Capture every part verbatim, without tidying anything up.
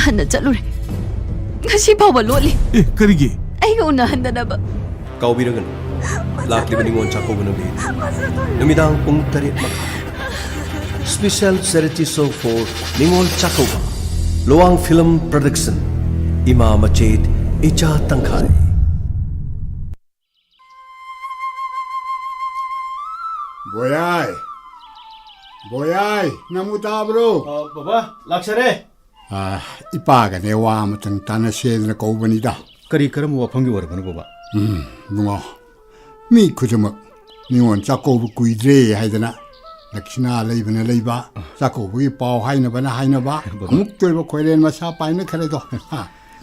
ꯍꯟꯅ ꯆꯠꯂꯨꯔꯦ꯫ ꯉꯁꯤ ꯐꯥꯎꯕ ꯂꯣꯠꯂꯤ꯫ ꯑꯦ, ꯀꯔꯤꯒꯤ? ꯑꯩꯒ ꯎꯅꯍꯟꯗꯅꯕ꯫ ꯀꯥꯎꯕꯤꯔꯒꯅꯨ, ꯂꯥꯛꯂꯤꯕ ꯅꯤꯉꯣꯜ ꯆꯥꯛꯀꯧꯕ ꯅꯨꯃꯤꯠ ꯅꯨꯃꯤꯗꯥꯡ ꯄꯨꯡ ꯇꯔꯦꯠ ꯃꯈꯥꯏ꯫ Special charity show for Ningol Chakkouba. Luwang Film Production꯫ ꯏꯃꯥ ꯃꯆꯦꯠ ꯏꯆꯥ ꯇꯪꯈꯥꯏ꯫ ꯕꯣꯌꯥꯏ! ꯕꯣꯌꯥꯏ! ꯅꯪꯕꯨ ꯇꯥꯕ꯭ꯔꯣ? ꯑ, ꯕꯕꯥ, ꯂꯥꯛꯆꯔꯦ꯫ ꯑ, ꯏꯄꯥꯒꯅꯦ ꯋꯥ ꯑꯃꯇꯪ ꯇꯥꯟꯅꯁꯦꯗꯅ ꯀꯧꯕꯅꯤꯗ꯫ ꯀꯔꯤ ꯀꯔꯝꯕ ꯋꯥꯐꯝꯒꯤ ꯑꯣꯏꯔꯕꯅꯣ, ꯕꯕꯥ? ꯎꯝ, ꯏꯕꯨꯡꯉꯣ, ꯃꯤ ꯈꯨꯗꯤꯡꯃꯛ ꯅꯤꯉꯣꯜ ꯆꯥꯛꯀꯧꯕ ꯀꯨꯏꯗ꯭ꯔꯦ ꯍꯥꯏꯗꯅ ꯗꯈꯤꯅꯥ ꯂꯩꯕꯅ ꯂꯩꯕ, ꯆꯥꯛꯀꯧꯕꯒꯤ ꯄꯥꯎ ꯍꯥꯏꯅꯕꯅ ꯍꯥꯏꯅꯕ, ꯑꯃꯨꯛꯇ ꯑꯣꯏꯕ ꯈꯣꯏꯔꯦꯟ ꯃꯁꯥ ꯄꯥꯏꯅꯈ꯭ꯔꯦꯗꯣ꯫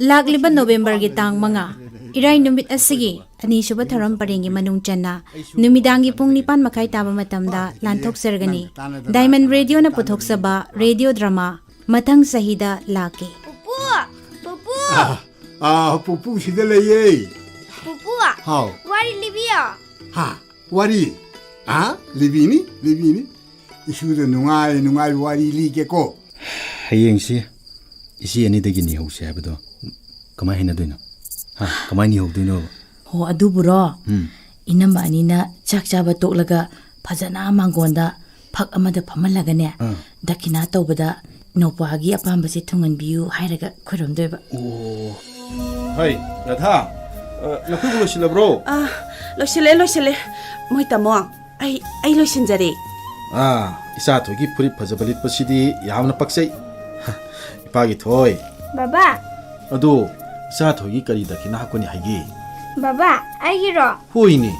ꯂꯥꯛꯂꯤꯕ ꯅꯣꯕꯦꯝꯕꯔꯒꯤ ꯇꯥꯡ ꯃꯉꯥ, ꯏꯔꯥꯏ ꯅꯨꯃꯤꯠ ꯑꯁꯤꯒꯤ ꯑꯅꯤꯁꯨꯕ ꯊꯧꯔꯝ ꯄꯔꯦꯡꯒꯤ ꯃꯅꯨꯡ ꯆꯟꯅ ꯅꯨꯃꯤꯗꯥꯡꯒꯤ ꯄꯨꯡ ꯅꯤꯄꯥꯟ ꯃꯈꯥꯏ ꯇꯥꯕ ꯃꯇꯝꯗ ꯂꯥꯟꯊꯣꯛꯆꯔꯒꯅꯤ꯫ ꯗꯥꯏꯃꯟ ꯔꯦꯗꯤꯑꯣꯅ ꯄꯨꯊꯣꯛꯆꯕ ꯔꯦꯗꯤꯑꯣ ꯗ꯭ꯔꯃꯥ ꯃꯊꯪ ꯆꯍꯤꯗ ꯂꯥꯛꯀꯦ꯫ ꯄꯨꯄꯨ! ꯄꯨꯄꯨ! ꯑꯥ, ꯄꯨꯄꯨ ꯁꯤꯗ ꯂꯩꯌꯦ꯫ ꯄꯨꯄꯨ! ꯍꯥꯎ꯫ ꯋꯥꯔꯤ ꯂꯤꯕꯤꯌꯣ꯫ ꯍꯥ? ꯋꯥꯔꯤ? ꯑꯥ? ꯂꯤꯕꯤꯅꯤ, ꯂꯤꯕꯤꯅꯤ꯫ ꯏꯁꯨꯗ ꯅꯨꯡꯉꯥꯏ ꯅꯨꯡꯉꯥꯏꯕ ꯋꯥꯔꯤ ꯂꯤꯒꯦꯀꯣ꯫ ꯍꯌꯦꯡꯁꯤ ꯏꯆꯦ ꯑꯅꯤꯗꯒꯤ ꯅꯤꯍꯧꯁꯦ ꯍꯥꯏꯕꯗꯣ ꯀꯃꯥꯏ ꯍꯥꯏꯅꯗꯣꯏꯅꯣ? ꯍꯥ? ꯀꯃꯥꯏ ꯅꯤꯍꯧꯗꯣꯏꯅꯣ? ꯍꯣ, ꯑꯗꯨꯕꯨꯔꯣ? ꯎꯝ꯫ ꯏꯅꯝꯃ ꯑꯅꯤꯅ ꯆꯥꯛ ꯆꯥꯕ ꯇꯣꯛꯂꯒ ꯐꯖꯅ ꯃꯥꯡꯒꯣꯟꯗ ꯐꯛ ꯑꯃꯗ ꯐꯝꯍꯜꯂꯒꯅꯦ, ꯑꯥ꯫ ꯗꯈꯤꯅꯥ ꯇꯧꯕꯗ ꯅꯧꯄꯥꯒꯤ ꯑꯄꯥꯝꯕꯁꯦ ꯊꯨꯡꯍꯟꯕꯤꯌꯨ ꯍꯥꯏꯔꯒ ꯈꯣꯏꯔꯝꯗꯣꯏꯕ꯫ ꯑꯣ꯫ ꯍꯩ, ꯔꯥꯙꯥ, ꯑ, ꯅꯈꯣꯏꯕꯨ ꯂꯣꯏꯁꯤꯜꯂꯕ꯭ꯔꯣ? ꯑꯥ, ꯂꯣꯏꯁꯤꯜꯂꯦ, ꯂꯣꯏꯁꯤꯜꯂꯦ꯫ ꯃꯣꯏ ꯇꯥꯃꯣ, ꯑꯩ, ꯑꯩ ꯂꯣꯏꯁꯤꯟꯖꯔꯦ꯫ ꯑꯥ, ꯏꯆꯥ ꯊꯣꯏꯒꯤ ꯐꯨꯔꯤꯠ ꯐꯖꯕ ꯂꯤꯠꯄꯁꯤꯗꯤ ꯌꯥꯝꯅ ꯄꯛꯆꯩ꯫ ꯏꯄꯥꯒꯤ ꯊꯣꯏ꯫ ꯕꯕꯥ! ꯑꯗꯣ, ꯏꯆꯥ ꯊꯣꯏꯒꯤ ꯀꯔꯤ ꯗꯈꯤꯅꯥ ꯍꯥꯞꯀꯅꯤ ꯍꯥꯏꯒꯦ? ꯕꯕꯥ, ꯑꯩꯒꯤꯔꯣ? ꯍꯣꯏꯅꯦ,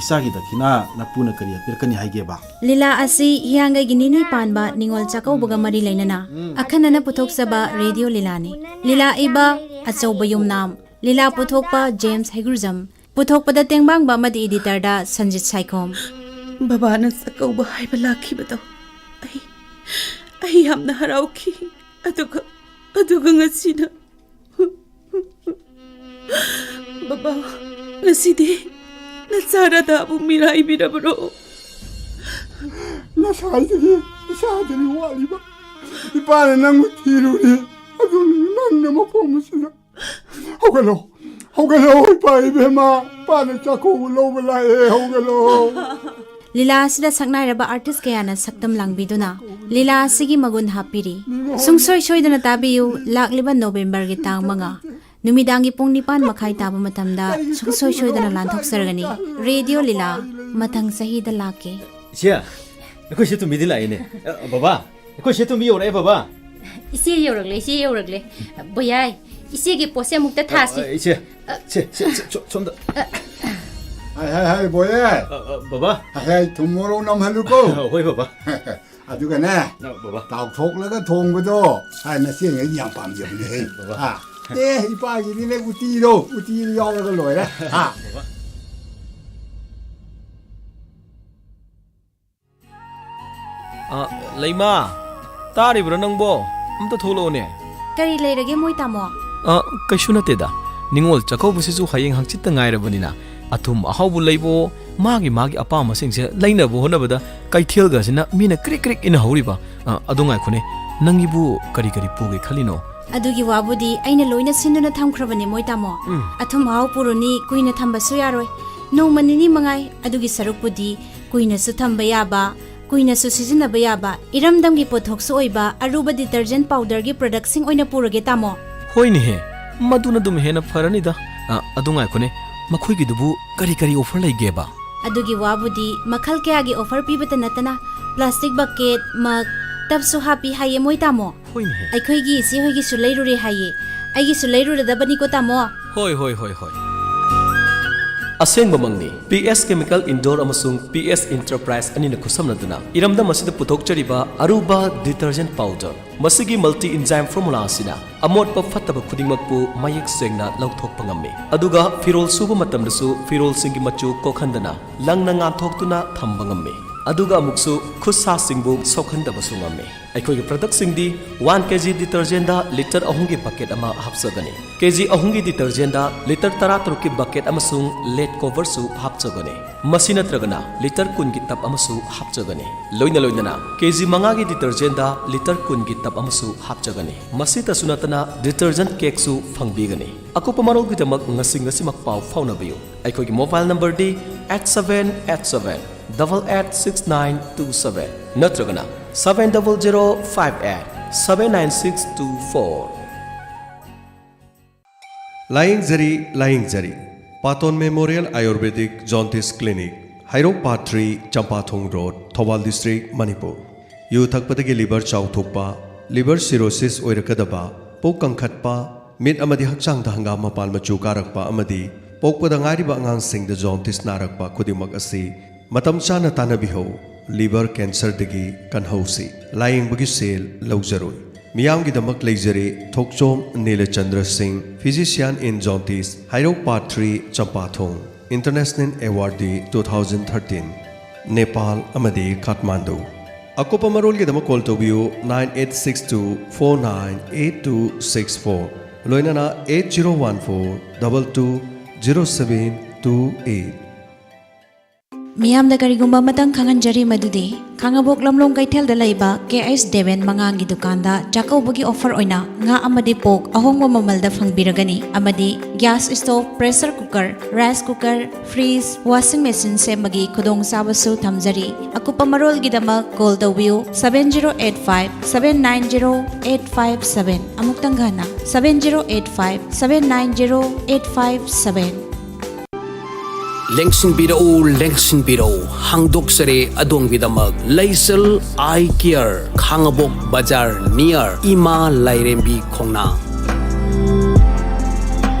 ꯏꯆꯥꯒꯤ ꯗꯈꯤꯅꯥ ꯅꯄꯨꯅ ꯀꯔꯤ ꯄꯤꯔꯛꯀꯅꯤ ꯍꯥꯏꯒꯦꯕ? ꯂꯤꯂꯥ ꯑꯁꯤ ꯍꯤꯌꯥꯡꯒꯩꯒꯤ ꯅꯤꯅꯤ ꯄꯥꯟꯕ ꯅꯤꯉꯣꯜ ꯆꯥꯛꯀꯧꯕꯒ ꯃꯔꯤ ꯂꯩꯅꯅ ꯑꯈꯟꯅꯅ ꯄꯨꯊꯣꯛꯆꯕ ꯔꯦꯗꯤꯑꯣ ꯂꯤꯂꯥꯅꯤ꯫ ꯂꯤꯂꯥ ꯏꯕ ꯑꯆꯧꯕ ꯌꯨꯝꯅꯥꯝ, ꯂꯤꯂꯥ ꯄꯨꯊꯣꯛꯄ ꯖꯦꯝꯁ ꯍꯩꯒ꯭ꯔꯨꯖꯝ, ꯄꯨꯊꯣꯛꯄꯗ ꯇꯦꯡꯕꯥꯡꯕ ꯑꯃꯗꯤ ꯏꯗꯤꯇꯔꯗ ꯁꯟꯖꯤꯠ ꯁꯥꯏꯈꯣꯝ꯫ ꯕꯕꯥꯅ ꯆꯥꯛꯀꯧꯕ ꯍꯥꯏꯕ ꯂꯥꯛꯈꯤꯕꯗꯣ ꯑꯩ, ꯑꯩ ꯌꯥꯝꯅ ꯍꯔꯥꯎꯈꯤ꯫ ꯑꯗꯨꯒ, ꯑꯗꯨꯒ ꯉꯁꯤꯅ ꯕꯕꯥ, ꯉꯁꯤꯗꯤ ꯅꯆꯥ ꯔꯥꯙꯥꯕꯨ ꯃꯤꯔꯥꯏꯕꯤꯔꯕ꯭ꯔꯣ? ꯉꯁꯥꯏꯗꯒꯤ ꯏꯁꯥꯗꯅꯤ ꯋꯥꯠꯂꯤꯕ꯫ ꯏꯄꯥꯅ ꯅꯪꯕꯨ ꯊꯤꯔꯨꯔꯦ꯫ ꯅꯪꯅ ꯃꯐꯝ ꯑꯁꯤꯗ ꯍꯧꯒꯠꯂꯣ, ꯍꯧꯒꯠꯂꯣ, ꯏꯄꯥ ꯏꯕꯦꯝꯃ, ꯏꯄꯥꯅ ꯆꯥꯛꯀꯧꯕ ꯂꯧꯕ ꯂꯥꯛꯑꯦ, ꯍꯧꯒꯠꯂꯣ꯫ ꯂꯤꯂꯥ ꯑꯁꯤꯗ ꯁꯛꯅꯥꯏꯔꯕ ꯑꯥꯔꯇꯤꯁ ꯀꯌꯥꯅ ꯁꯛꯇꯝ ꯂꯥꯡꯕꯤꯗꯨꯅ ꯂꯤꯂꯥ ꯑꯁꯤꯒꯤ ꯃꯒꯨꯟ ꯍꯥꯞꯄꯤꯔꯤ꯫ ꯁꯨꯡꯁꯣꯏ ꯁꯣꯏꯗꯅ ꯇꯥꯕꯤꯌꯨ, ꯂꯥꯛꯂꯤꯕ ꯅꯣꯕꯦꯝꯕꯔꯒꯤ ꯇꯥꯡ ꯃꯉꯥ, ꯅꯨꯃꯤꯗꯥꯡꯒꯤ ꯄꯨꯡ ꯅꯤꯄꯥꯟ ꯃꯈꯥꯏ ꯇꯥꯕ ꯃꯇꯝꯗ ꯁꯨꯡꯁꯣꯏ ꯁꯣꯏꯗꯅ ꯂꯥꯟꯊꯣꯛꯆꯔꯒꯅꯤ꯫ ꯔꯦꯗꯤꯑꯣ ꯂꯤꯂꯥ ꯃꯊꯪ ꯆꯍꯤꯗ ꯂꯥꯛꯀꯦ꯫ ꯏꯆꯦ, ꯑꯩꯈꯣꯏ ꯁꯦ ꯇꯨꯝꯕꯤꯗꯤ ꯂꯥꯛꯏꯅꯦ꯫ ꯑ, ꯕꯕꯥ, ꯑꯩꯈꯣꯏ ꯁꯦ ꯇꯨꯝꯕꯤ ꯌꯧꯔꯛꯑꯦ, ꯕꯕꯥ꯫ ꯏꯆꯦ ꯌꯧꯔꯛꯂꯦ, ꯏꯆꯦ ꯌꯧꯔꯛꯂꯦ꯫ ꯕꯣꯌꯥꯏ, ꯏꯆꯦꯒꯤ ꯄꯣꯠꯁꯦ ꯑꯃꯨꯛꯇ ꯊꯥꯁꯤ꯫ ꯑ, ꯑ, ꯏꯆꯦ, ꯁꯦ, ꯁꯦ, ꯁꯦ, ꯁꯣ-, ꯁꯣꯝꯗ꯫ ꯍꯥꯏ, ꯍꯥꯏ, ꯍꯥꯏ, ꯕꯣꯌꯥꯏ꯫ ꯑ, ꯑ, ꯕꯕꯥ꯫ ꯍꯥꯏ, ꯍꯥꯏ, ꯊꯨꯝ ꯃꯣꯔꯣꯛ ꯅꯝꯍꯜꯂꯨꯀꯣ꯫ ꯑ, ꯍꯣꯏ, ꯕꯕꯥ꯫ ꯑꯗꯨꯒꯅꯦ, ꯑ, ꯕꯕꯥ꯫ ꯇꯥꯎꯊꯣꯛꯂꯒ ꯊꯣꯡꯕꯗꯣ, ꯍꯥꯏ, ꯅꯆꯦꯉꯩꯗꯤ ꯌꯥꯝ ꯄꯥꯝꯖꯕꯅꯦꯍꯦ꯫ ꯕꯕꯥ꯫ ꯑ, ꯑꯦ, ꯏꯄꯥꯒꯤꯗꯤꯅꯦ, ꯎꯇꯤꯗꯣ, ꯎꯇꯤꯗꯣ ꯌꯥꯎꯔꯒ ꯂꯣꯏꯔꯦ꯫ ꯑ꯫ ꯕꯕꯥ꯫ ꯑ, ꯂꯩꯃꯥ, ꯇꯥꯔꯤꯕ꯭ꯔꯥ ꯅꯪꯕꯣ? ꯑꯝꯇ ꯊꯣꯛꯂꯛꯑꯣꯅꯦ꯫ ꯀꯔꯤ ꯂꯩꯔꯒꯦ ꯃꯣꯏ ꯇꯥꯃꯣ? ꯑ, ꯀꯩꯁꯨ ꯅꯠꯇꯦꯗ꯫ ꯅꯤꯉꯣꯜ ꯆꯥꯛꯀꯧꯕꯁꯤꯁꯨ ꯍꯌꯦꯡ ꯍꯪꯆꯤꯠꯇ ꯉꯥꯏꯔꯕꯅꯤꯅ, ꯑꯊꯨꯝ ꯑꯍꯥꯎꯕ ꯂꯩꯕꯑꯣ, ꯃꯥꯒꯤ ꯃꯥꯒꯤ ꯑꯄꯥꯝꯕꯁꯤꯡꯁꯦ ꯂꯩꯅꯕ ꯍꯣꯠꯅꯕꯗ ꯀꯩꯊꯦꯜꯒꯁꯤꯅ ꯃꯤꯅ ꯀ꯭ꯔꯤꯛ ꯀ꯭ꯔꯤꯛ ꯏꯟꯅꯍꯧꯔꯤꯕ꯫ ꯑ, ꯑꯗꯨ ꯉꯥꯏꯈꯣꯅꯦ, ꯅꯪꯒꯤꯕꯨ ꯀꯔꯤ ꯀꯔꯤ ꯄꯨꯒꯦ ꯈꯜꯂꯤꯅꯣ? ꯑꯗꯨꯒꯤ ꯋꯥꯕꯨꯗꯤ ꯑꯩꯅ ꯂꯣꯏꯅ ꯁꯤꯟꯗꯨꯅ ꯊꯝꯈ꯭ꯔꯕꯅꯦ ꯃꯣꯏ ꯇꯥꯃꯣ꯫ ꯎꯝ꯫ ꯑꯊꯨꯝ ꯑꯍꯥꯎ ꯄꯨꯔꯨꯅꯤ, ꯀꯨꯏꯅ ꯊꯝꯕꯁꯨ ꯌꯥꯔꯣꯏ꯫ ꯅꯣꯡꯃ ꯅꯤꯅꯤ ꯃꯉꯥꯏ, ꯑꯗꯨꯒꯤ ꯁꯔꯨꯛꯄꯨꯗꯤ ꯀꯨꯏꯅꯁꯨ ꯊꯝꯕ ꯌꯥꯕ, ꯀꯨꯏꯅꯁꯨ ꯁꯤꯖꯤꯟꯅꯕ ꯌꯥꯕ, ꯏꯔꯝꯗꯝꯒꯤ ꯄꯣꯠꯊꯣꯛꯁꯨ ꯑꯣꯏꯕ ꯑꯔꯨꯕ detergent powderꯒꯤ productꯁꯤꯡ ꯑꯣꯏꯅ ꯄꯨꯔꯒꯦ, ꯇꯥꯃꯣ꯫ ꯍꯣꯏꯅꯦꯍꯦ, ꯃꯗꯨꯅ ꯑꯗꯨꯝ ꯍꯦꯟꯅ ꯐꯔꯅꯤꯗ꯫ ꯑ, ꯑꯗꯨ ꯉꯥꯏꯈꯣꯅꯦ, ꯃꯈꯣꯏꯒꯤꯗꯨꯕꯨ ꯀꯔꯤ ꯀꯔꯤ offer ꯂꯩꯒꯦꯕ? ꯑꯗꯨꯒꯤ ꯋꯥꯕꯨꯗꯤ ꯃꯈꯜ ꯀꯌꯥꯒꯤ offer ꯄꯤꯕꯇ ꯅꯠꯇꯅ plastic bucket, mug, tubꯁꯨ ꯍꯥꯞꯄꯤ ꯍꯥꯏꯌꯦ ꯃꯣꯏ, ꯇꯥꯃꯣ꯫ ꯍꯣꯏꯅꯦꯍꯦ꯫ ꯑꯩꯈꯣꯏꯒꯤ ꯏꯆꯦ ꯍꯣꯏꯒꯤꯁꯨ ꯂꯩꯔꯨꯔꯦ ꯍꯥꯏꯌꯦ꯫ ꯑꯩꯒꯤꯁꯨ ꯂꯩꯔꯨꯔꯗꯕꯅꯤꯀꯣ, ꯇꯥꯃꯣ꯫ ꯍꯣꯏ, ꯍꯣꯏ, ꯍꯣꯏ, ꯍꯣꯏ꯫ ꯑꯁꯦꯡꯕꯃꯛꯅꯤ, ꯄꯤ ꯑꯦꯁ Chemical Indore ꯑꯃꯁꯨꯡ ꯄꯤ ꯑꯦꯁ Enterprise ꯑꯅꯤꯅ ꯈꯨꯠꯁꯝꯅꯗꯨꯅ ꯏꯔꯝꯗꯝ ꯑꯁꯤꯗ ꯄꯨꯊꯣꯛꯆꯔꯤꯕ ꯑꯔꯨꯕ detergent powder꯫ ꯃꯁꯤꯒꯤ multi enzyme formula ꯑꯁꯤꯅ ꯑꯃꯣꯠꯄ ꯐꯠꯇꯕ ꯈꯨꯗꯤꯡꯃꯛꯄꯨ ꯃꯌꯦꯛ ꯁꯦꯡꯅ ꯂꯧꯊꯣꯛꯄ ꯉꯝꯃꯤ꯫ ꯑꯗꯨꯒ ꯐꯤꯔꯣꯜ ꯁꯨꯕ ꯃꯇꯝꯗꯁꯨ ꯐꯤꯔꯣꯜꯁꯤꯡꯒꯤ ꯃꯆꯨ ꯀꯣꯛꯍꯟꯗꯅ ꯂꯪꯅ ꯉꯥꯟꯊꯣꯛꯇꯨꯅ ꯊꯝꯕ ꯉꯝꯃꯤ꯫ ꯑꯗꯨꯒ ꯑꯃꯨꯛꯁꯨ ꯈꯨꯠꯁꯥꯁꯤꯡꯕꯨ ꯁꯣꯛꯍꯟꯗꯕꯁꯨ ꯉꯝꯃꯤ꯫ ꯑꯩꯈꯣꯏꯒꯤ ꯄ꯭ꯔꯗꯛꯁꯤꯡꯗꯤ ꯋꯥꯟ ꯀꯦ ꯖꯤ ꯗꯤꯇꯔꯖꯦꯟꯗ ꯂꯤꯇꯔ ꯑꯍꯨꯝꯒꯤ ꯕꯀꯦꯠ ꯑꯃ ꯍꯥꯞꯆꯒꯅꯤ꯫ ꯀꯦ ꯖꯤ ꯑꯍꯨꯝꯒꯤ ꯗꯤꯇꯔꯖꯦꯟꯗ ꯂꯤꯇꯔ ꯇꯔꯥꯇꯔꯨꯛꯀꯤ ꯕꯀꯦꯠ ꯑꯃꯁꯨꯡ ꯂꯦꯠ ꯀꯣꯚꯔꯁꯨ ꯍꯥꯞꯆꯒꯅꯤ꯫ ꯃꯁꯤ ꯅꯠꯇ꯭ꯔꯒꯅ ꯂꯤꯇꯔ ꯀꯨꯟꯒꯤ ꯇꯕ ꯑꯃꯁꯨ ꯍꯥꯞꯆꯒꯅꯤ꯫ ꯂꯣꯏꯅ ꯂꯣꯏꯅꯅ ꯀꯦ ꯖꯤ ꯃꯉꯥꯒꯤ ꯗꯤꯇꯔꯖꯦꯟꯗ ꯂꯤꯇꯔ ꯀꯨꯟꯒꯤ ꯇꯕ ꯑꯃꯁꯨ ꯍꯥꯞꯆꯒꯅꯤ꯫ ꯃꯁꯤꯇꯁꯨ ꯅꯠꯇꯅ ꯗꯤꯇꯔꯖꯦꯟ ꯀꯦꯛꯁꯨ ꯐꯪꯕꯤꯒꯅꯤ꯫ ꯑꯀꯨꯞꯄ ꯃꯔꯣꯜꯒꯤꯗꯃꯛ ꯉꯁꯤ ꯉꯁꯤꯃꯛ ꯄꯥꯎ ꯐꯥꯎꯅꯕꯤꯌꯨ꯫ ꯑꯩꯈꯣꯏꯒꯤ mobile ꯅꯝꯕꯔꯗꯤ eight seven eight seven double eight six nine two seven ꯅꯠꯇ꯭ꯔꯒꯅ seven double zero five eight seven nine six two four꯫ ꯂꯥꯌꯦꯡꯖꯔꯤ, ꯂꯥꯌꯦꯡꯖꯔꯤ꯫ Paton memorial Ayurvedic jaundice clinic, Heirok part three, Champathong road, Thoubal district, Manipur. ꯌꯨ ꯊꯛꯄꯗꯒꯤ ꯂꯤꯚꯔ ꯆꯥꯎꯊꯣꯛꯄ, ꯂꯤꯚꯔ ꯁꯤꯔꯣꯁꯤꯁ ꯑꯣꯏꯔꯛꯀꯗꯕ, ꯄꯨꯛ ꯀꯪꯈꯠꯄ, ꯃꯤꯠ ꯑꯃꯗꯤ ꯍꯛꯆꯥꯡꯗ ꯍꯪꯒꯥꯝ ꯃꯄꯥꯟ ꯃꯆꯨ ꯀꯥꯔꯛꯄ ꯑꯃꯗꯤ ꯄꯣꯛꯄꯗ ꯉꯥꯏꯔꯤꯕ ꯑꯉꯥꯡꯁꯤꯡꯗ ꯖꯣꯟꯇꯤꯁ ꯅꯥꯔꯛꯄ ꯈꯨꯗꯤꯡꯃꯛ ꯑꯁꯤ ꯃꯇꯝ ꯆꯥꯅ ꯇꯥꯟꯅꯕꯤꯍꯧ꯫ ꯂꯤꯚꯔ ꯀꯦꯟꯁꯔꯗꯒꯤ ꯀꯟꯍꯧꯁꯤ꯫ ꯂꯥꯌꯦꯡꯕꯒꯤ ꯁꯦꯜ ꯂꯧꯖꯔꯣꯏ꯫ ꯃꯤꯌꯥꯝꯒꯤꯗꯃꯛ ꯂꯩꯖꯔꯦ ꯊꯣꯛꯆꯣꯝ ꯅꯤꯂꯆꯟꯗ꯭ꯔ ꯁꯤꯡ, physician in jaundice, Heirok part three, Champathong. International Awardee two thousand thirteen, Nepal ꯑꯃꯗꯤ ꯀꯥꯊꯃꯥꯟꯗꯨ꯫ ꯑꯀꯨꯞꯄ ꯃꯔꯣꯜꯒꯤꯗꯃꯛ ꯀꯣꯜ ꯇꯧꯕꯤꯌꯨ nine eight six two four nine eight two six four, ꯂꯣꯏꯅꯅ eight zero one four double two zero seven two eight꯫ ꯃꯤꯌꯥꯝꯗ ꯀꯔꯤꯒꯨꯝꯕ ꯑꯃꯇꯪ ꯈꯪꯍꯟꯖꯔꯤ ꯃꯗꯨꯗꯤ, ꯈꯥꯉꯕꯣꯛ ꯂꯝꯂꯣꯡ ꯀꯩꯊꯦꯜꯗ ꯂꯩꯕ ꯀꯦ ꯑꯩꯆ ꯗꯦꯕꯦꯟ ꯃꯉꯥꯡꯒꯤ ꯗꯨꯀꯥꯟꯗ ꯆꯥꯛꯀꯧꯕꯒꯤ ꯑꯣꯐꯔ ꯑꯣꯏꯅ ꯉꯥ ꯑꯃꯗꯤ ꯄꯣꯛ ꯑꯍꯣꯡꯕ ꯃꯃꯜꯗ ꯐꯪꯕꯤꯔꯒꯅꯤ, ꯑꯃꯗꯤ gas stove, pressure cooker, rice cooker, fridge, washing machine ꯁꯦꯝꯕꯒꯤ ꯈꯨꯗꯣꯡꯆꯥꯕꯁꯨ ꯊꯝꯖꯔꯤ꯫ ꯑꯀꯨꯞꯄ ꯃꯔꯣꯜꯒꯤꯗꯃꯛ ꯀꯣꯜ ꯇꯧꯕꯤꯌꯨ seven zero eight five seven nine zero eight five seven꯫ ꯑꯃꯨꯛꯇꯪꯒ ꯍꯟꯅ, seven zero eight five seven nine zero eight five seven꯫ ꯂꯦꯡꯁꯤꯟꯕꯤꯔꯛꯎ, ꯂꯦꯡꯁꯤꯟꯕꯤꯔꯛꯎ, ꯍꯥꯡꯗꯣꯛꯆꯔꯦ ꯑꯗꯣꯝꯒꯤꯗꯃꯛ ꯂꯩꯁꯦꯜ ꯑꯥꯏ ꯀꯤꯌꯔ, ꯈꯥꯉꯕꯣꯛ ꯕꯖꯥꯔ, near ꯏꯃꯥ ꯂꯥꯏꯔꯦꯝꯕꯤ ꯈꯣꯡꯅꯥꯡ꯫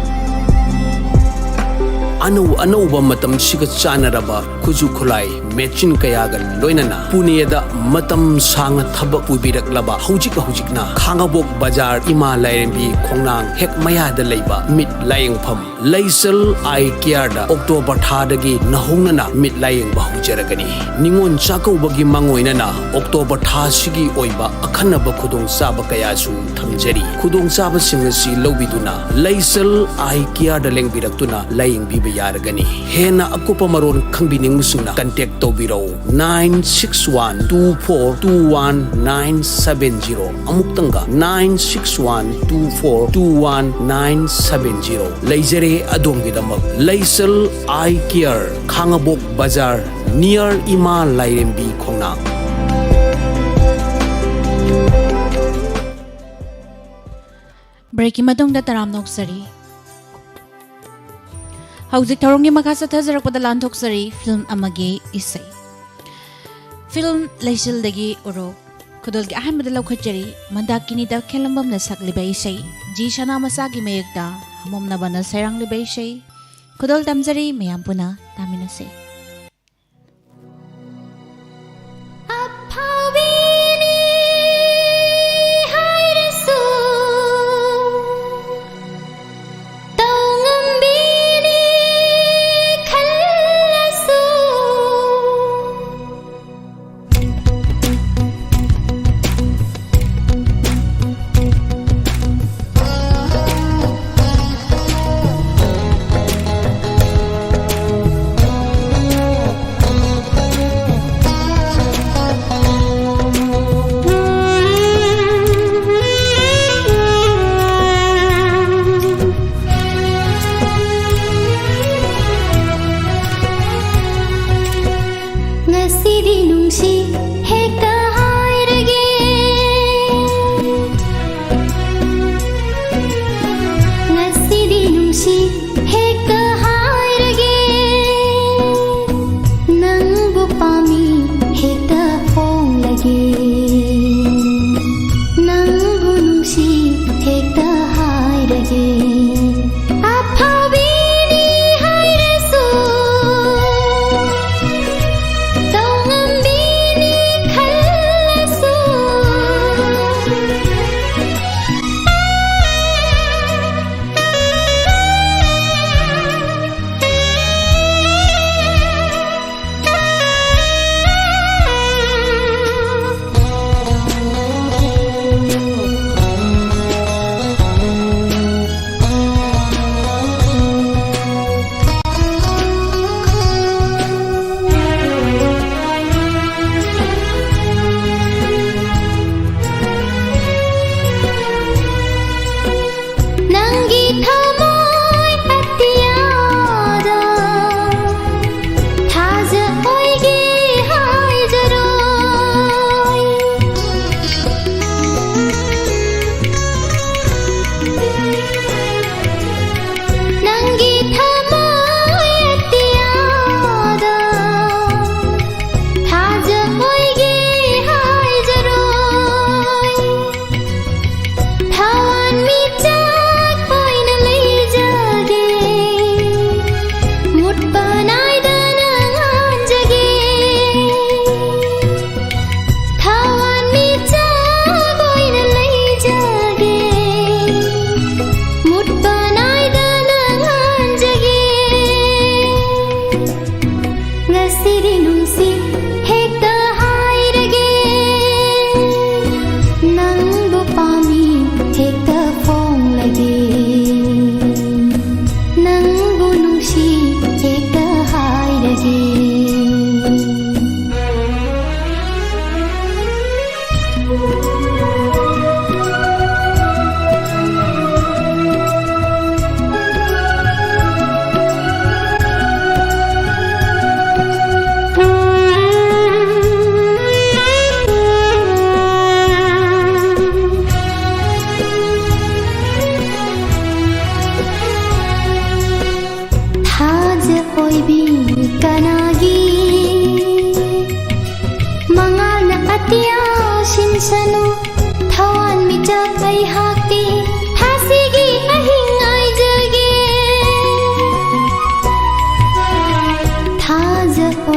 ꯑꯅꯧ ꯑꯅꯧꯕ ꯃꯇꯝꯁꯤꯒ ꯆꯥꯟꯅꯔꯕ ꯈꯨꯠꯁꯨ ꯈꯨꯠꯂꯥꯏ ꯃꯦꯆꯤꯟ ꯀꯌꯥꯒ ꯂꯣꯏꯅꯅ ꯄꯨꯅꯦꯗ ꯃꯇꯝ ꯁꯥꯡꯅ ꯊꯕꯛ ꯄꯨꯕꯤꯔꯛꯂꯕ, ꯍꯧꯖꯤꯛ ꯍꯧꯖꯤꯛꯅ ꯈꯥꯉꯕꯣꯛ ꯕꯖꯥꯔ ꯏꯃꯥ ꯂꯥꯏꯔꯦꯝꯕꯤ ꯈꯣꯡꯅꯥꯡ ꯍꯦꯛ ꯃꯌꯥꯗ ꯂꯩꯕ ꯃꯤꯠ ꯂꯥꯌꯦꯡꯐꯝ ꯂꯩꯁꯜ ꯑꯥꯏ ꯀꯤꯌꯥꯔꯗ ꯑꯣꯛꯇꯣꯕꯔ ꯊꯥꯗꯒꯤ ꯅꯧꯍꯧꯅꯅ ꯃꯤꯠ ꯂꯥꯌꯦꯡꯕ ꯍꯧꯖꯔꯒꯅꯤ꯫ ꯅꯤꯉꯣꯜ ꯆꯥꯛꯀꯧꯕꯒꯤ ꯃꯥꯡꯑꯣꯏꯅꯅ ꯑꯣꯛꯇꯣꯕꯔ ꯊꯥꯁꯤꯒꯤ ꯑꯣꯏꯕ ꯑꯈꯟꯅꯕ ꯈꯨꯗꯣꯡꯆꯥꯕ ꯀꯌꯥꯁꯨ ꯊꯝꯖꯔꯤ꯫ ꯈꯨꯗꯣꯡꯆꯥꯕꯁꯤꯡ ꯑꯁꯤ ꯂꯧꯕꯤꯗꯨꯅ ꯂꯩꯁꯜ ꯑꯥꯏ ꯀꯤꯌꯥꯔꯗ ꯂꯦꯡꯕꯤꯔꯛꯇꯨꯅ ꯂꯥꯌꯦꯡꯕꯤꯕ ꯌꯥꯔꯒꯅꯤ꯫ ꯍꯦꯟꯅ ꯑꯀꯨꯞꯄ ꯃꯔꯣꯜ ꯈꯪꯕꯤꯅꯤꯡꯕꯁꯤꯡꯅ contact ꯇꯧꯕꯤꯔꯧ, nine six one two four two one nine seven zero꯫ ꯑꯃꯨꯛꯇꯪꯒ, nine six one two four two one nine seven zero꯫ ꯂꯩꯖꯔꯦ ꯑꯗꯣꯝꯒꯤꯗꯃꯛ ꯂꯩꯁꯜ ꯑꯥꯏ ꯀꯤꯌꯥꯔ, ꯈꯥꯉꯕꯣꯛ ꯕꯖꯥꯔ, near ꯏꯃꯥ ꯂꯥꯏꯔꯦꯝꯕꯤ ꯈꯣꯡꯅꯥꯡ꯫ ꯕ꯭ꯔꯦꯛꯀꯤ ꯃꯇꯨꯡꯗ ꯇꯔꯥꯝꯅ ꯑꯣꯛꯆꯔꯤ꯫ ꯍꯧꯖꯤꯛ ꯊꯧꯔꯝꯒꯤ ꯃꯈꯥ ꯆꯠꯊꯖꯔꯛꯄꯗ ꯂꯥꯟꯊꯣꯛꯆꯔꯤ ꯐꯤꯜꯝ ꯑꯃꯒꯤ ꯏꯁꯩ꯫ ꯐꯤꯜꯝ ꯂꯩꯆꯤꯜꯗꯒꯤ ꯎꯔꯣꯛ꯫ ꯈꯨꯗꯣꯜꯒꯤ ꯑꯍꯥꯟꯕꯗ ꯂꯧꯈꯠꯆꯔꯤ ꯃꯟꯗꯥꯀꯤꯅꯤ ꯇꯈꯦꯜꯂꯝꯕꯝꯅ ꯁꯛꯂꯤꯕ ꯏꯁꯩ, ꯖꯤ ꯁꯅꯥꯃꯆꯥꯒꯤ ꯃꯌꯦꯛꯇ ꯍꯃꯣꯝꯅꯕꯅ ꯁꯩꯔꯥꯡꯂꯤꯕ ꯏꯁꯩ꯫ ꯈꯨꯗꯣꯜ ꯇꯝꯖꯔꯤ, ꯃꯌꯥꯝ ꯄꯨꯟꯅ ꯇꯥꯃꯤꯟꯅꯁꯤ꯫ ꯑꯐꯥꯎꯕꯤꯅꯤ ꯍꯥꯏꯔꯁꯨ, ꯇꯧꯉꯝꯕꯤꯅꯤ ꯈꯜꯂꯁꯨ꯫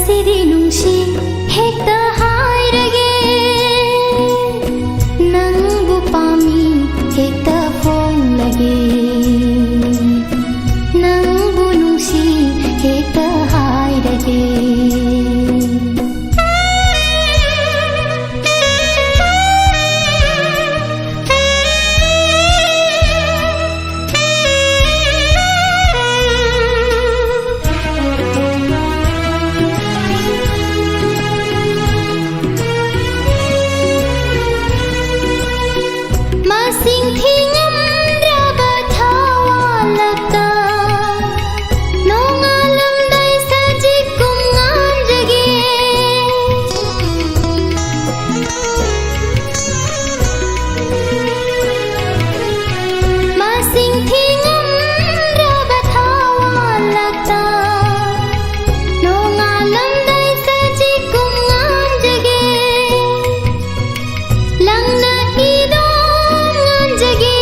ꯁꯤꯗꯤ ꯅꯨꯡꯁꯤ ꯍꯦꯛꯇ ꯍꯥꯏꯔꯒꯦ, ꯅꯪꯕꯨ ꯄꯥꯝꯃꯤ ꯍꯦꯛꯇ ꯐꯣꯡꯂꯒꯦ, ꯅꯪꯕꯨ ꯅꯨꯡꯁꯤ ꯍꯦꯛꯇ ꯍꯥꯏꯔꯒꯦ꯫ ꯃꯁꯤꯡ ꯊꯤꯉꯝꯗ꯭ꯔꯕ ꯊꯋꯥꯜꯂꯛꯇ ꯅꯣꯡꯉꯥꯜꯂꯝꯗꯥꯏ ꯁꯖꯤꯛꯀꯨꯝ ꯉꯥꯟꯖꯒꯦ꯫ ꯃꯁꯤꯡ ꯊꯤꯉꯝꯗ꯭ꯔꯕ ꯊꯋꯥꯜꯂꯛꯇ ꯅꯣꯡꯉꯥꯜꯂꯝꯗꯥꯏ ꯁꯖꯤꯛꯀꯨꯝ ꯉꯥꯟꯖꯒꯦ꯫ ꯂꯪꯅ ꯏꯗꯣꯝ ꯉꯥꯟꯖꯒꯦ꯫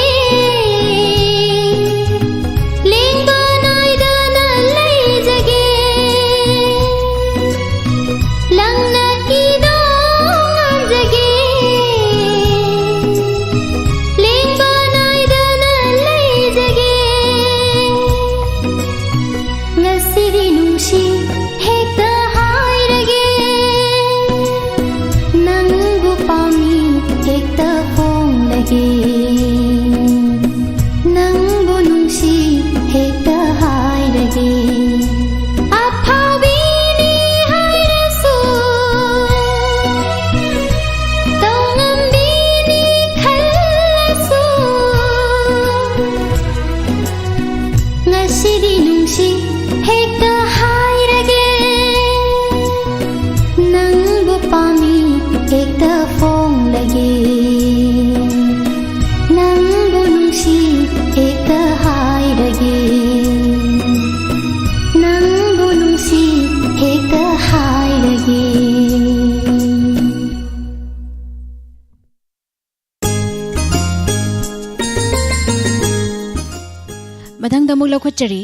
ꯂꯦꯡꯕ ꯅꯥꯏꯗꯅ ꯂꯩꯖꯒꯦ꯫ ꯂꯪꯅ ꯏꯗꯣꯝ ꯉꯥꯟꯖꯒꯦ꯫ ꯂꯦꯡꯕ ꯅꯥꯏꯗꯅ ꯂꯩꯖꯒꯦ꯫ ꯉꯁꯤꯗꯤ ꯅꯨꯡꯁꯤ ꯍꯦꯛꯇ ꯍꯥꯏꯔꯒꯦ, ꯅꯪꯕꯨ ꯄꯥꯝꯃꯤ ꯍꯦꯛꯇ ꯐꯣꯡꯂꯒꯦ, ꯅꯪꯕꯨ ꯅꯨꯡꯁꯤ ꯍꯦꯛꯇ ꯍꯥꯏꯔꯒꯦ꯫ ꯑꯐꯥꯎꯕꯤꯅꯤ ꯍꯥꯏꯔꯁꯨ, ꯇꯧꯉꯝꯕꯤꯅꯤ ꯈꯜꯂꯁꯨ, ꯉꯁꯤꯗꯤ ꯅꯨꯡꯁꯤ ꯍꯦꯛꯇ ꯍꯥꯏꯔꯒꯦ, ꯅꯪꯕꯨ ꯄꯥꯝꯃꯤ ꯍꯦꯛꯇ ꯐꯣꯡꯂꯒꯦ, ꯅꯪꯕꯨ ꯅꯨꯡꯁꯤ ꯍꯦꯛꯇ ꯍꯥꯏꯔꯒꯦ, ꯅꯪꯕꯨ ꯅꯨꯡꯁꯤ ꯍꯦꯛꯇ ꯍꯥꯏꯔꯒꯦ꯫ ꯃꯊꯪꯗ ꯑꯃꯨꯛ ꯂꯧꯈꯠꯆꯔꯤ꯫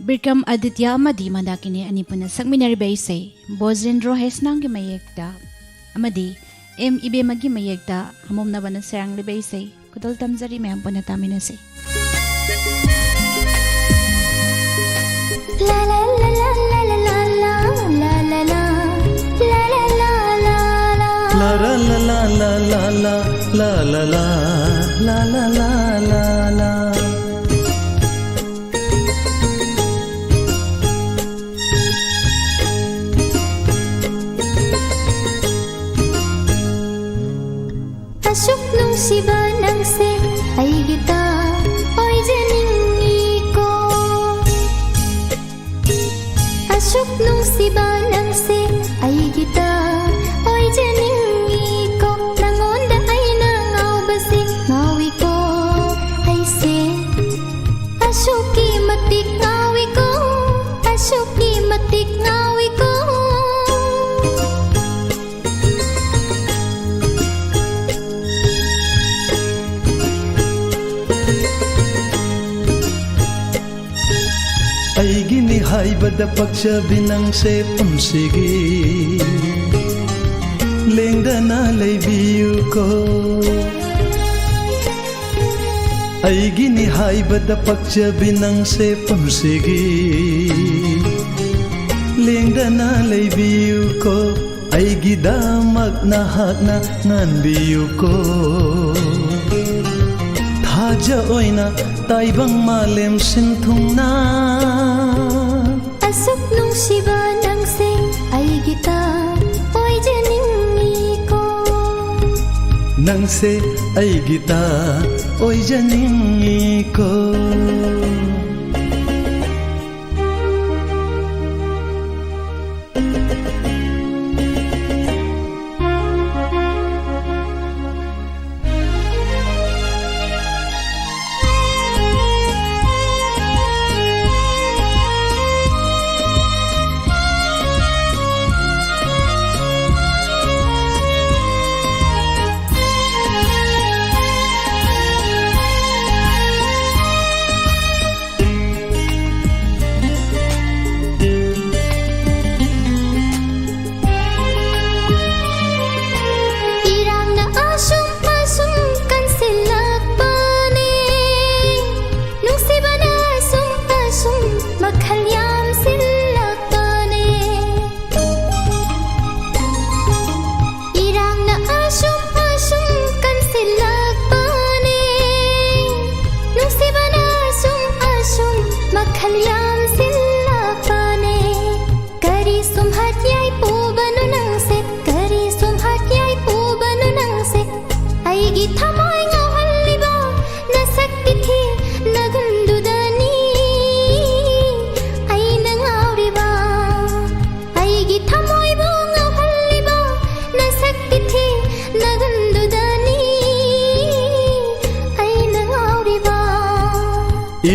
ꯕꯤꯀ꯭ꯔꯝ ꯑꯗꯤꯇ꯭ꯌ ꯑꯃꯗꯤ ꯃꯟꯗꯥꯀꯤꯅꯤ ꯑꯅꯤ ꯄꯨꯟꯅ ꯁꯛꯃꯤꯟꯅꯔꯤꯕ ꯏꯁꯩ ꯕꯣꯖꯦꯟꯗ꯭ꯔꯣ ꯍꯩꯁꯅꯥꯝꯒꯤ ꯃꯌꯦꯛꯇ ꯑꯃꯗꯤ ꯑꯦꯝ ꯏꯕꯦꯝꯃꯒꯤ ꯃꯌꯦꯛꯇ ꯍꯥꯃꯣꯝꯅꯕꯅ ꯁꯩꯔꯥꯡꯂꯤꯕ ꯏꯁꯩ ꯈꯨꯗꯣꯜ ꯇꯝꯖꯔꯤ, ꯃꯌꯥꯝ ꯄꯨꯟꯅ ꯇꯥꯃꯤꯟꯅꯁꯤ꯫ ꯑꯁꯨꯛ ꯅꯨꯡꯁꯤꯕ ꯅꯪꯁꯦ ꯑꯩꯒꯤꯇ ꯑꯣꯏꯖꯅꯤꯡꯉꯤꯀꯣ꯫ ꯑꯁꯨꯛ ꯅꯨꯡꯁꯤꯕ ꯅꯪꯁꯦ ꯑꯩꯒꯤꯇ ꯑꯣꯏꯖꯅꯤꯡꯉꯤꯀꯣ꯫ ꯅꯪꯉꯣꯟꯗ ꯑꯩꯅ ꯉꯥꯎꯕꯁꯦ ꯉꯥꯎꯏꯀꯣ ꯑꯩꯁꯦ꯫ ꯑꯁꯨꯛꯀꯤ ꯃꯇꯤꯛ ꯉꯥꯎꯏꯀꯣ, ꯑꯁꯨꯛꯀꯤ ꯃꯇꯤꯛ ꯉꯥꯎꯏꯀꯣ꯫ ꯑꯩꯒꯤꯅꯤ ꯍꯥꯏꯕꯗ ꯄꯛꯆꯕꯤ ꯅꯪꯁꯦ ꯄꯨꯟꯁꯤꯒꯤ ꯂꯦꯡꯗꯅ ꯂꯩꯕꯤꯌꯨꯀꯣ꯫ ꯑꯩꯒꯤꯅꯤ ꯍꯥꯏꯕꯗ ꯄꯛꯆꯕꯤ ꯅꯪꯁꯦ ꯄꯨꯟꯁꯤꯒꯤ ꯂꯦꯡꯗꯅ ꯂꯩꯕꯤꯌꯨꯀꯣ꯫ ꯑꯩꯒꯤꯗꯃꯛ ꯅꯍꯥꯛꯅ ꯉꯥꯟꯕꯤꯌꯨꯀꯣ꯫ ꯊꯥꯖ ꯑꯣꯏꯅ ꯇꯥꯏꯕꯪ ꯃꯥꯂꯦꯝ ꯁꯤꯟ ꯊꯨꯡꯅ ꯑꯁꯨꯛ ꯅꯨꯡꯁꯤꯕ ꯅꯪꯁꯦ ꯑꯩꯒꯤꯇ ꯑꯣꯏꯖꯅꯤꯡꯉꯤꯀꯣ꯫ ꯅꯪꯁꯦ ꯑꯩꯒꯤꯇ ꯑꯣꯏꯖꯅꯤꯡꯉꯤꯀꯣ꯫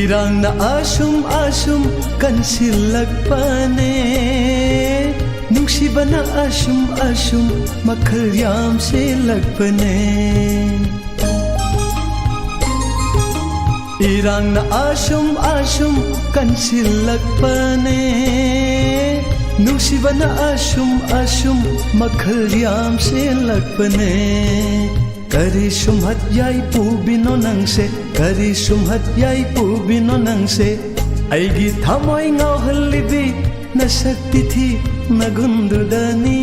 ꯏꯔꯥꯡꯅ ꯑꯁꯨꯝ ꯑꯁꯨꯝ ꯀꯟꯁꯤꯜꯂꯛꯄꯅꯦ, ꯅꯨꯡꯁꯤꯕꯅ ꯑꯁꯨꯝ ꯑꯁꯨꯝ ꯃꯈꯜ ꯌꯥꯝꯁꯤꯜꯂꯛꯄꯅꯦ꯫ ꯏꯔꯥꯡꯅ ꯑꯁꯨꯝ ꯑꯁꯨꯝ ꯀꯟꯁꯤꯜꯂꯛꯄꯅꯦ, ꯅꯨꯡꯁꯤꯕꯅ ꯑꯁꯨꯝ ꯑꯁꯨꯝ ꯃꯈꯜ ꯌꯥꯝꯁꯤꯜꯂꯛꯄꯅꯦ꯫ ꯀꯔꯤ ꯁꯨꯝꯍꯠ ꯌꯥꯏ ꯄꯨꯕꯤꯅꯣ ꯅꯪꯁꯦ, ꯀꯔꯤ ꯁꯨꯝꯍꯠ ꯌꯥꯏ ꯄꯨꯕꯤꯅꯣ ꯅꯪꯁꯦ? ꯑꯩꯒꯤ ꯊꯃꯣꯏ ꯉꯥꯎꯍꯜꯂꯤꯕꯤ ꯅꯁꯛ ꯇꯤꯊꯤ ꯅꯒꯨꯟꯗꯨꯗꯅꯤ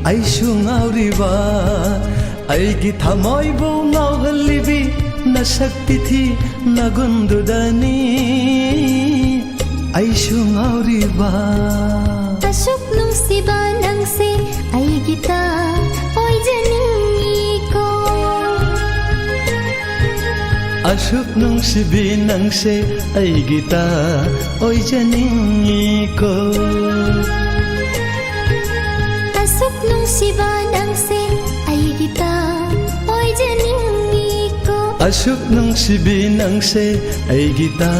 ꯑꯩꯁꯨ ꯉꯥꯎꯔꯤꯕ꯫ ꯑꯩꯒꯤ ꯊꯃꯣꯏꯕꯨ ꯉꯥꯎꯍꯜꯂꯤꯕꯤ ꯅꯁꯛ ꯇꯤꯊꯤ ꯅꯒꯨꯟꯗꯨꯗꯅꯤ ꯑꯩꯁꯨ ꯉꯥꯎꯔꯤꯕ꯫ ꯑꯁꯨꯛ ꯅꯨꯡꯁꯤꯕ ꯅꯪꯁꯦ ꯑꯩꯒꯤꯇ ꯑꯣꯏꯖꯅꯤꯡꯉꯤꯀꯣ꯫ ꯑꯁꯨꯛ ꯅꯨꯡꯁꯤꯕꯤ ꯅꯪꯁꯦ ꯑꯩꯒꯤꯇ ꯑꯣꯏꯖꯅꯤꯡꯉꯤꯀꯣ꯫ ꯑꯁꯨꯛ ꯅꯨꯡꯁꯤꯕ ꯅꯪꯁꯦ ꯑꯩꯒꯤꯇ ꯑꯣꯏꯖꯅꯤꯡꯉꯤꯀꯣ꯫ ꯑꯁꯨꯛ ꯅꯨꯡꯁꯤꯕꯤ ꯅꯪꯁꯦ ꯑꯩꯒꯤꯇ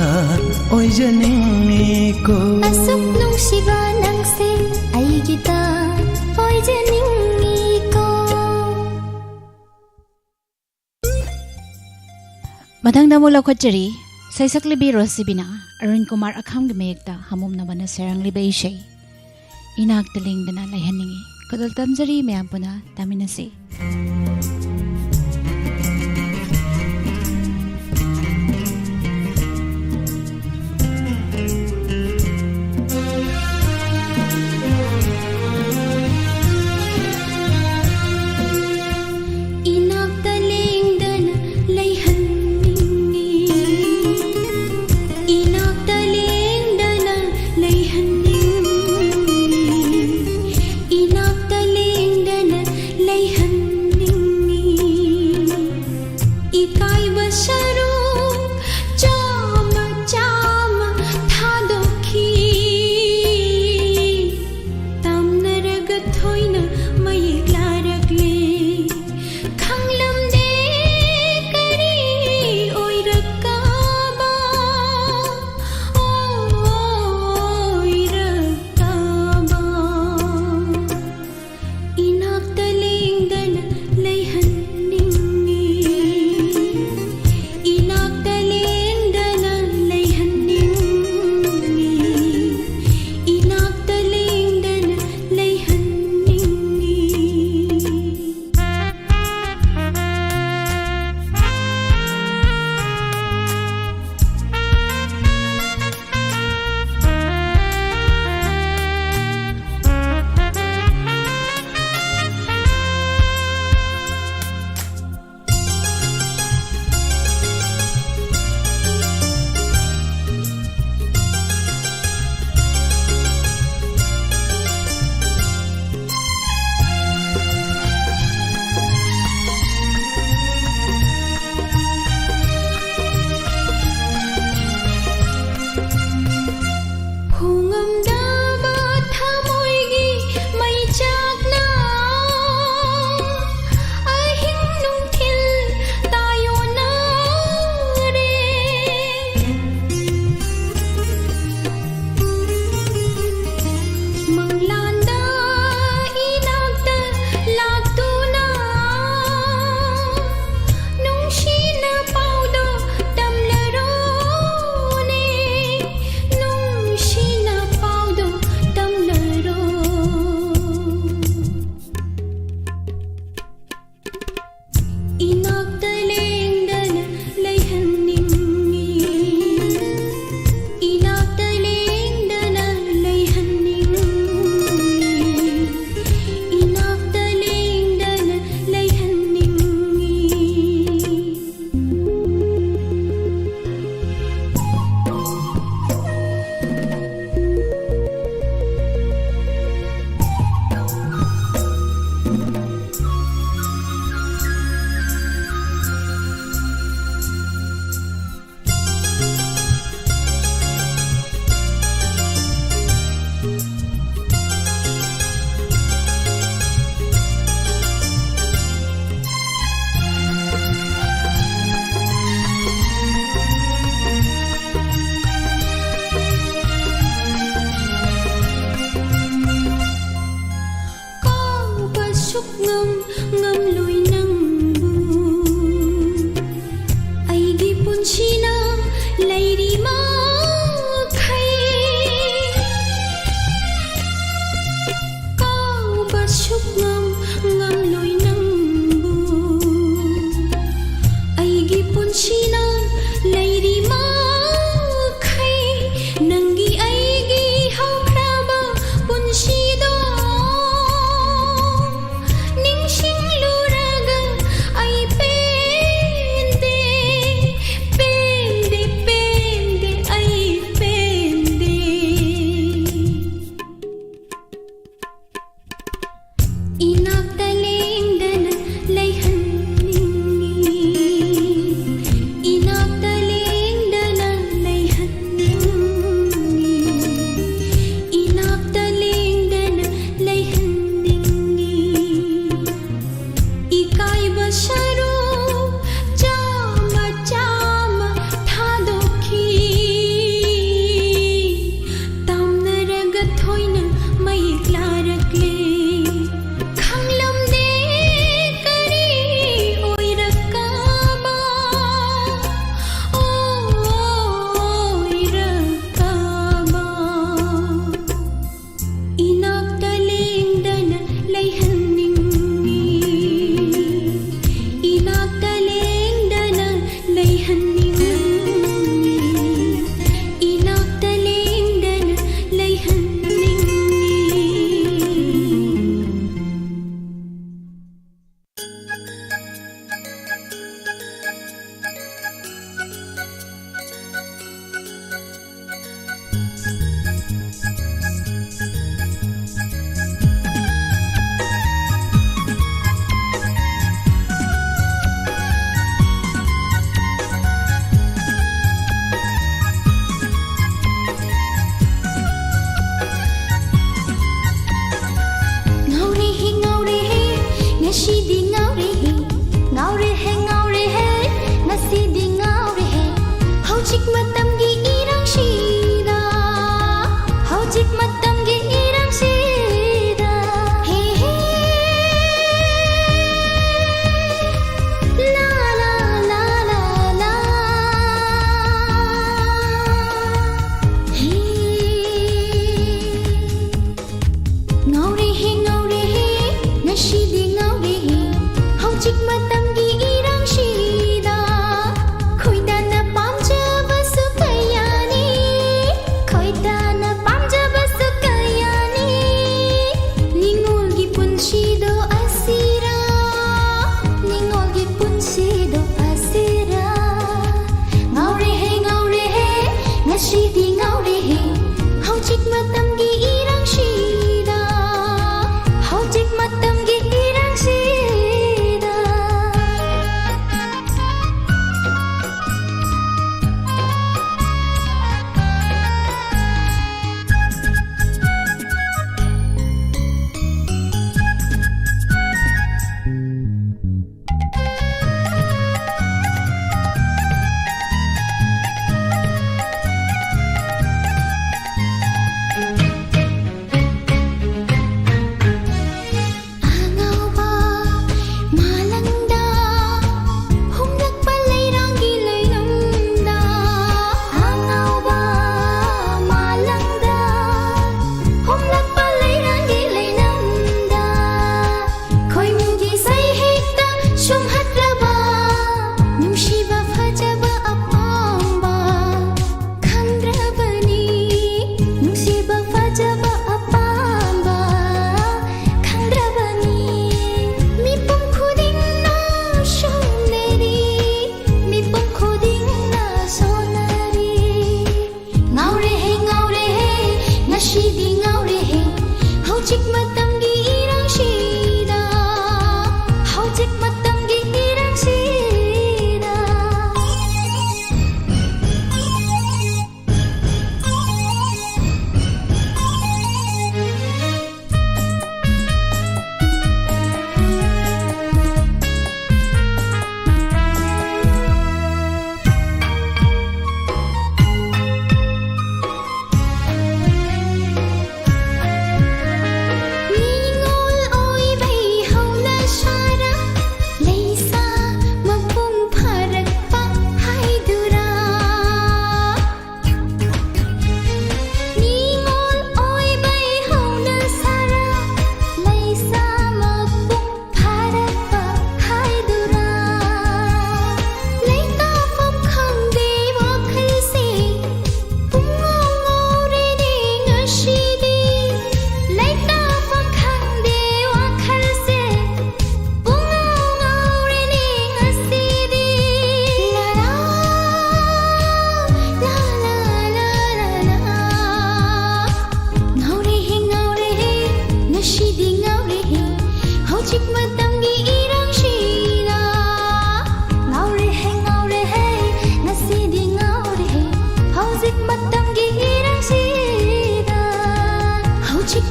ꯑꯣꯏꯖꯅꯤꯡꯉꯤꯀꯣ꯫ ꯑꯁꯨꯛ ꯅꯨꯡꯁꯤꯕ ꯅꯪꯁꯦ ꯑꯩꯒꯤꯇ ꯑꯣꯏꯖꯅꯤꯡꯉꯤꯀꯣ꯫ ꯃꯊꯪꯗ ꯑꯃꯨꯛ ꯂꯧꯈꯠꯆꯔꯤ, ꯁꯩꯁꯛꯂꯤꯕꯤ ꯔꯣꯁꯤꯕꯤꯅ ꯑꯔꯨꯟ ꯀꯨꯃꯥꯔ ꯑꯈꯥꯝꯒꯤ ꯃꯌꯦꯛꯇ ꯍꯥꯃꯣꯝꯅꯕꯅ ꯁꯩꯔꯥꯡꯂꯤꯕ ꯏꯁꯩ ꯏꯅꯥꯛꯇ ꯂꯦꯡꯗꯅ ꯂꯩꯍꯟꯅꯤꯡꯉꯤ꯫ ꯈꯨꯗꯣꯜ ꯇꯝꯖꯔꯤ, ꯃꯌꯥꯝ ꯄꯨꯟꯅ ꯇꯥꯃꯤꯟꯅꯁꯤ꯫ ꯏꯅꯥꯛꯇ ꯂꯦꯡꯗꯅ ꯂꯩꯍꯟꯅꯤꯡꯉꯤ꯫ ꯏꯅꯥꯛꯇ ꯂꯦꯡꯗꯅ ꯂꯩꯍꯟꯅꯤꯡꯉꯤ꯫ ꯏꯅꯥꯛꯇ ꯂꯦꯡꯗꯅ ꯂꯩꯍꯟꯅꯤꯡꯉꯤ꯫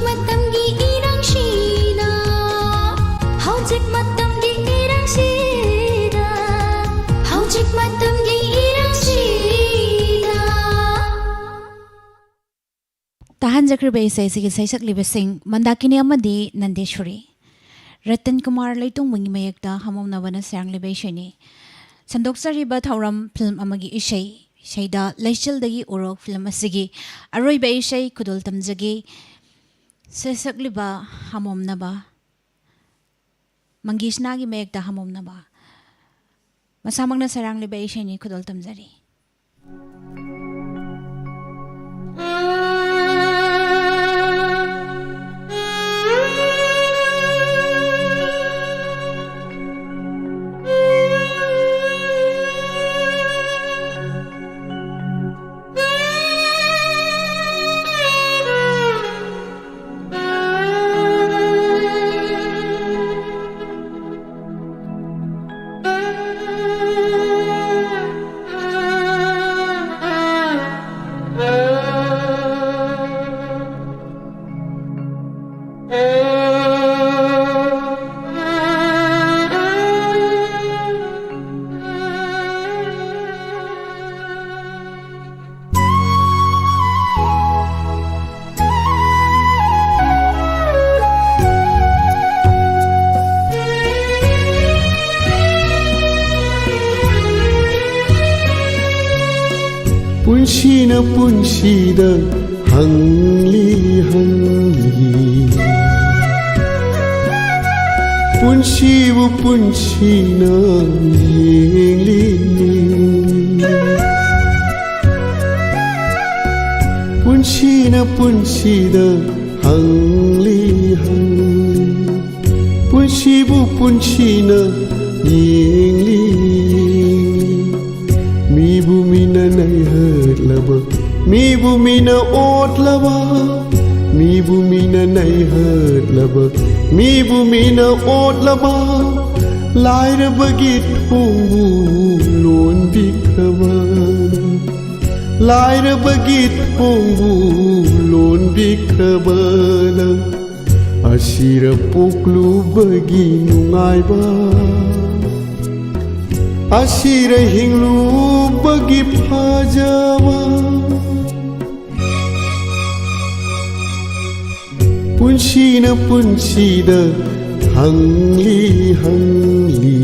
ꯃꯇꯝꯒꯤ ꯏꯔꯥꯡꯁꯤꯅ, ꯍꯧꯖꯤꯛ ꯃꯇꯝꯒꯤ ꯏꯔꯥꯡꯁꯤꯅ, ꯍꯧꯖꯤꯛ ꯃꯇꯝꯒꯤ ꯏꯔꯥꯡꯁꯤꯅ꯫ ꯇꯥꯍꯟꯖꯈ꯭ꯔꯤꯕ ꯏꯁꯩꯁꯤꯒꯤ ꯁꯩꯁꯛꯂꯤꯕꯁꯤꯡ ꯃꯟꯗꯥꯀꯤꯅꯤ ꯑꯃꯗꯤ ꯅꯟꯗꯦꯁꯣꯔꯤ꯫ ꯔꯇꯟ ꯀꯨꯃꯥꯔ ꯂꯩꯇꯣꯡꯕꯒꯤ ꯃꯌꯦꯛꯇ ꯍꯥꯃꯣꯝꯅꯕꯅ ꯁꯩꯔꯥꯡꯂꯤꯕ ꯏꯁꯩꯅꯤ꯫ ꯁꯟꯗꯣꯛꯆꯔꯤꯕ ꯊꯧꯔꯝ ꯐꯤꯂꯝ ꯑꯃꯒꯤ ꯏꯁꯩ, ꯏꯁꯩꯗ ꯂꯩꯆꯤꯜꯗꯒꯤ ꯎꯔꯣꯛ ꯐꯤꯂꯝ ꯑꯁꯤꯒꯤ ꯑꯔꯣꯏꯕ ꯏꯁꯩ ꯈꯨꯗꯣꯜ ꯇꯝꯖꯒꯦ꯫ ꯁꯩꯁꯛꯂꯤꯕ ꯍꯥꯃꯣꯝꯅꯕ, ꯃꯪꯒꯦꯁꯅꯥꯒꯤ ꯃꯌꯦꯛꯇ ꯍꯥꯃꯣꯝꯅꯕ꯫ ꯃꯁꯥꯃꯛꯅ ꯁꯩꯔꯥꯡꯂꯤꯕ ꯏꯁꯩꯅꯤ, ꯈꯨꯗꯣꯜ ꯇꯝꯖꯔꯤ꯫ ꯄꯨꯟꯁꯤꯅ ꯄꯨꯟꯁꯤꯗ ꯍꯪꯂꯤ ꯍꯪꯂꯤ, ꯄꯨꯟꯁꯤꯕꯨ ꯄꯨꯟꯁꯤꯅ ꯌꯦꯡꯂꯤ ꯌꯦꯡꯂꯤ꯫ ꯄꯨꯟꯁꯤꯅ ꯄꯨꯟꯁꯤꯗ ꯍꯪꯂꯤ ꯍꯪꯂꯤ, ꯄꯨꯟꯁꯤꯕꯨ ꯄꯨꯟꯁꯤꯅ ꯌꯦꯡꯂꯤ ꯌꯦꯡꯂꯤ꯫ ꯃꯤꯕꯨ ꯃꯤꯅ ꯅꯩꯍꯠꯂꯕ, ꯃꯤꯕꯨ ꯃꯤꯅ ꯑꯣꯠꯂꯕ, ꯃꯤꯕꯨ ꯃꯤꯅ ꯅꯩꯍꯠꯂꯕ, ꯃꯤꯕꯨ ꯃꯤꯅ ꯑꯣꯠꯂꯕ, ꯂꯥꯏꯔꯕꯒꯤ ꯊꯣꯡꯕꯨ ꯂꯣꯟꯕꯤꯈ꯭ꯔꯕ꯫ ꯂꯥꯏꯔꯕꯒꯤ ꯊꯣꯡꯕꯨ ꯂꯣꯟꯕꯤꯈ꯭ꯔꯕ ꯅꯪ, ꯑꯁꯤꯔ ꯄꯣꯛꯂꯨꯕꯒꯤ ꯅꯨꯡꯉꯥꯏꯕ, ꯑꯁꯤꯔ ꯍꯤꯡꯂꯨꯕꯒꯤ ꯐꯖꯕ꯫ ꯄꯨꯟꯁꯤꯅ ꯄꯨꯟꯁꯤꯗ ꯍꯪꯂꯤ ꯍꯪꯂꯤ,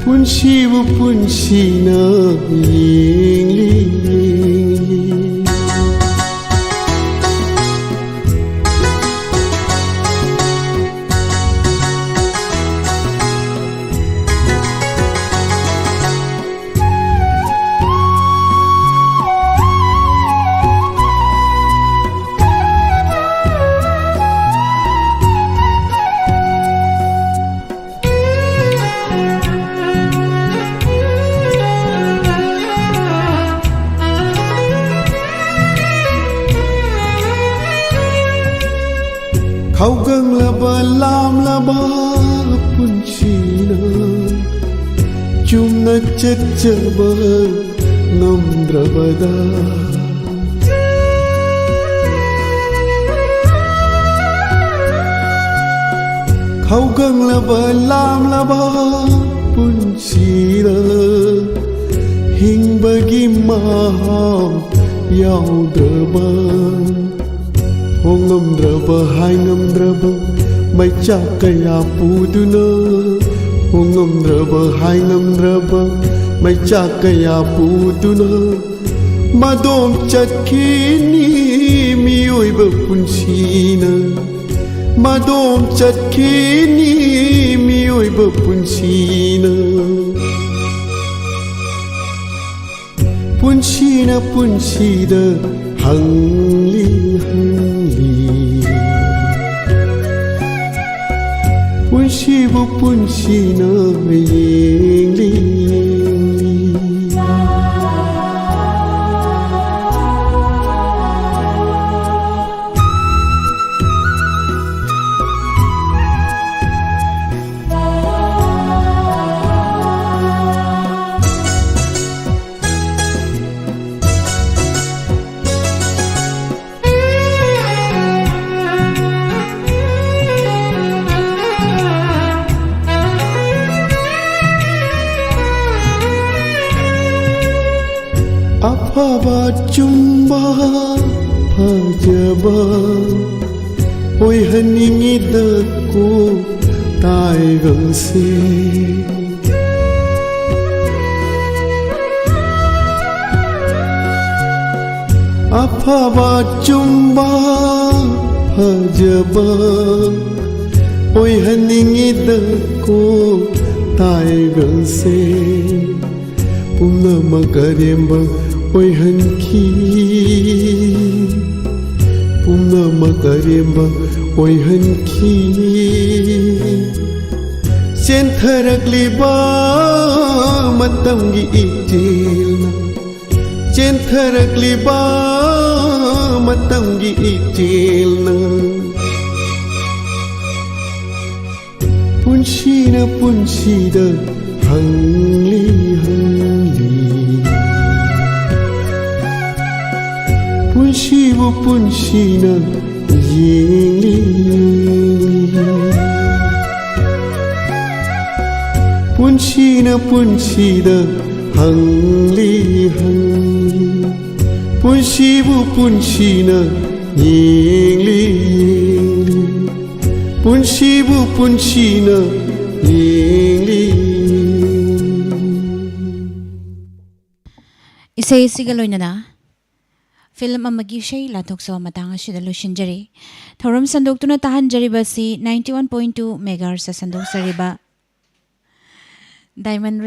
ꯄꯨꯟꯁꯤꯕꯨ ꯄꯨꯟꯁꯤꯅ ꯌꯦꯡꯂꯤ ꯌꯦꯡꯂꯤ꯫ ꯈꯧꯒꯪꯂꯕ ꯂꯥꯝꯂꯕ ꯄꯨꯟꯁꯤꯅ ꯆꯨꯝꯅ ꯆꯠꯆꯕ ꯉꯝꯗ꯭ꯔꯕꯗ, ꯈꯧꯒꯪꯂꯕ ꯂꯥꯝꯂꯕ ꯄꯨꯟꯁꯤꯗ ꯍꯤꯡꯕꯒꯤ ꯃꯍꯥꯎ ꯌꯥꯎꯗ꯭ꯔꯕ, ꯍꯣꯡꯉꯝꯗ꯭ꯔꯕ ꯍꯥꯏꯉꯝꯗ꯭ꯔꯕ ꯃꯩꯆꯥꯛ ꯀꯌꯥ ꯄꯨꯗꯨꯅ, ꯍꯣꯡꯉꯝꯗ꯭ꯔꯕ ꯍꯥꯏꯉꯝꯗ꯭ꯔꯕ ꯃꯩꯆꯥꯛ ꯀꯌꯥ ꯄꯨꯗꯨꯅ ꯃꯗꯣꯝ ꯆꯠꯈꯤꯅꯤ ꯃꯤꯑꯣꯏꯕ ꯄꯨꯟꯁꯤꯅ, ꯃꯗꯣꯝ ꯆꯠꯈꯤꯅꯤ ꯃꯤꯑꯣꯏꯕ ꯄꯨꯟꯁꯤꯅ꯫ ꯄꯨꯟꯁꯤꯅ ꯄꯨꯟꯁꯤꯗ ꯍꯪꯂꯤ ꯍꯪꯂꯤ, ꯄꯨꯟꯁꯤꯕꯨ ꯄꯨꯟꯁꯤꯅ ꯌꯦꯡꯂꯤ ꯌꯦꯡꯂꯤ꯫ ꯐꯖꯕ ꯑꯣꯏꯍꯟꯅꯤꯡꯉꯤꯗꯀꯣ ꯇꯥꯏꯕꯪꯁꯦ꯫ ꯑꯐꯕ ꯑꯆꯨꯝꯕ ꯐꯖꯕ ꯑꯣꯏꯍꯟꯅꯤꯡꯉꯤꯗꯀꯣ ꯇꯥꯏꯕꯪꯁꯦ꯫ ꯄꯨꯝꯅꯃꯛ ꯑꯔꯦꯝꯕ ꯑꯣꯏꯍꯟꯈꯤ꯫ ꯄꯨꯝꯅꯃꯛ ꯑꯔꯦꯝꯕ ꯑꯣꯏꯍꯟꯈꯤ꯫ ꯆꯦꯟꯊꯔꯛꯂꯤꯕ ꯃꯇꯝꯒꯤ ꯏꯆꯦꯜꯅ, ꯆꯦꯟꯊꯔꯛꯂꯤꯕ ꯃꯇꯝꯒꯤ ꯏꯆꯦꯜꯅ ꯄꯨꯟꯁꯤꯅ ꯄꯨꯟꯁꯤꯗ ꯍꯪꯂꯤ ꯍꯪꯂꯤ꯫ ꯄꯨꯟꯁꯤꯕꯨ ꯄꯨꯟꯁꯤꯅ ꯌꯦꯡꯂꯤ ꯌꯦꯡꯂꯤ꯫ ꯄꯨꯟꯁꯤꯅ ꯄꯨꯟꯁꯤꯗ ꯍꯪꯂꯤ ꯍꯪꯂꯤ꯫ ꯄꯨꯟꯁꯤꯕꯨ ꯄꯨꯟꯁꯤꯅ ꯌꯦꯡꯂꯤ ꯌꯦꯡꯂꯤ꯫ ꯄꯨꯟꯁꯤꯕꯨ ꯄꯨꯟꯁꯤꯅ ꯌꯦꯡꯂꯤ꯫ ꯏꯁꯩ ꯑꯁꯤꯒ ꯂꯣꯏꯅꯅ ꯐꯤꯂꯝ ꯑꯃꯒꯤ ꯏꯁꯩ ꯂꯥꯟꯊꯣꯛꯆꯕ ꯃꯇꯥꯡ ꯑꯁꯤꯗ ꯂꯣꯏꯁꯤꯟꯖꯔꯤ꯫ ꯊꯧꯔꯝ ꯁꯟꯗꯣꯛꯇꯨꯅ ꯇꯥꯍꯟꯖꯔꯤꯕ ꯑꯁꯤ ninety one point two megahertz ꯁꯟꯗꯣꯛꯆꯔꯤꯕ Diamond